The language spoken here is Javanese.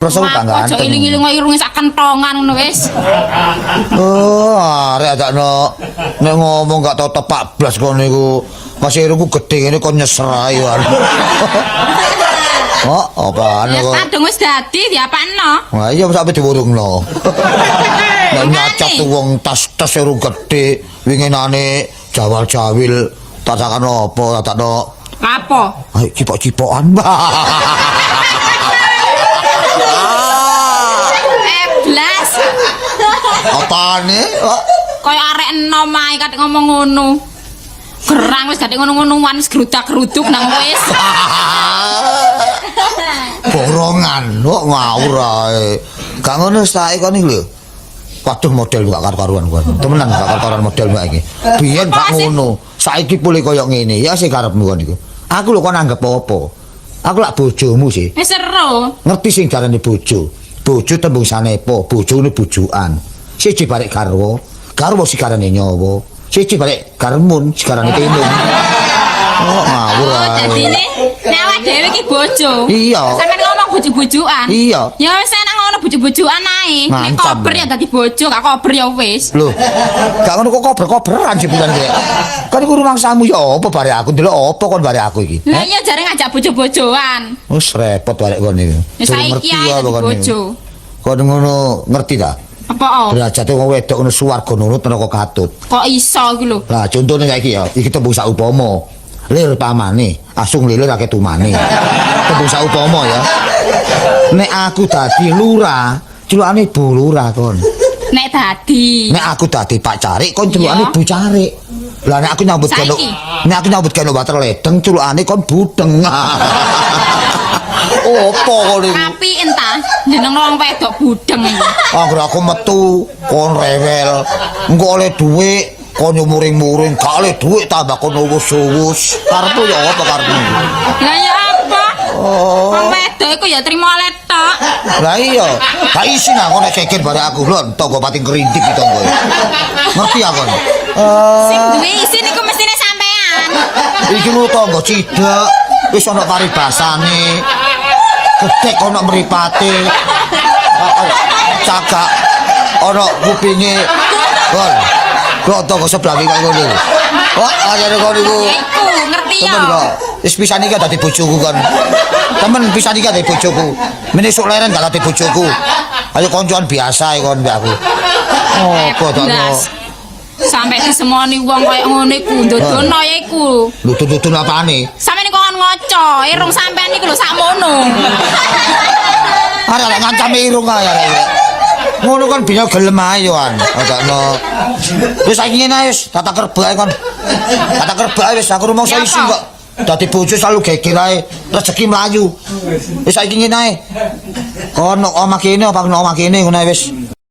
Rasa gak Aku aja ganteng. iling-iling kok irunge sak kentongan ngono wis. Oh, arek adakno nek ngomong gak tau tepak blas kono iku. Masih irungku gedhe ngene kon nyesrai wae. Oh, apaan Ya kok? kadung wis dadi diapakno. Wah, iya sampe diwurungno. Nek Makane. nyacat wong tas-tas irung gedhe, winginane jawal-jawil tatakan apa, tatakno Lapo? ayo cipok-cipokan. Eh blas. Apane? Oh, Kaya arek enom ae katik ngomong ngono. Gerang wis gak ngono-ngonoan wis grudak-gruduk nang wis. Borongan, kok ngawur ae. Gak ngono saiki kon iki lho. Waduh model gak karu-karuan kon. Temenan gak karu-karuan model mbak iki. Biyen gak Apa sih? ngono. Saiki pulih koyo ngene. Ya sih karepmu kon iku. Aku lho kon anggap apa? Aku lak bojomu sih. Wis seru. Ngerti sing darane bojo. Bojo tembung sanepa, bojone bujukan. Siji barek garwa, garwa sigarane nyawa. Siji barek garmun, sigarane tenung. Oh, ngawur Oh, ae. dadine nek awak dhewe iki bojo. Iya. Sampeyan ngomong bojo-bojoan. Iya. Ya wis enak ngono bojo-bojoan ae. Nek Ngancam. kober ya dadi bojo, gak kober ya wis. Loh, gak ngono kok kober-koberan sih bulan kayak. Kan iku rumangsamu ya apa bare aku ndelok apa kon bare aku iki? Lah iya jare ngajak bojo-bojoan. Wis repot barek kon iki. Ya Durung saiki ae dadi apa kon iki. bojo. Kon ngono ngerti ta? Apa oh? Derajate wong wedok ngono swarga nurut neraka katut. Kok iso iku lho? Lah contone saiki ya, iki tembung saupama. Lir pamane, asung lilir akeh tumane. Tembung saupama ya. Nek aku dadi lurah, celukane Bu Lurah kon. Nek dadi. Nek aku dadi Pak Carik kon celukane Iya. Bu Carik. Lah nek aku nyambut gawe Saiki? nek aku nyambut gawe water ledeng celukane kon budeng. Opo kon iku? Api entah jeneng wong wedok budeng iku. Angger aku metu kon rewel. Engko oleh dhuwit kon yo muring-muring, gak oleh dhuwit tambah kon uwus-uwus. Karepmu ya apa karepmu? Lah ya apa? Oh. Wong wedok iku ya trimo oleh tok. Lah iya, gak isin aku nek ceker barek aku lho, tangga pating kerindik iki tangga. Ngerti aku. Sing duwe isin iku mestine sampean. Iki lho tangga cidek, wis ana paribasane. Gedhek ana mripate. Cagak ana kupinge. Kon. Kok tangga sebelah iki kok ngono. Wah, ajare kon iku. Ya iku ngerti ya. Temen kok. Wis pisan iki dadi bojoku kon. Temen pisan iki dadi bojoku. Mene esuk leren gak dadi bojoku. Ayo koncoan biasa iki kon mbek aku. Oh, kok tak Blas. Sampai disemoni wong koyo ngono iku, ndodono ya iku. Lho tututun apane? Sampeyan kok kon ngoco, irung sampean iku lho sakmono. Arek arek ngancam irung ae arek. Ngono kan bina gelem ae yo an. Adakno. Wis saiki ngene ae wis, tata kerbek ae kon. Tata kerbek ae wis aku rumangsa Ya isin apa? kok. Dadi bojo selalu geger ae, rezeki mlayu. Wis saiki ngene ae. Kon nok omah kene apa nok omah kene ngono ae wis.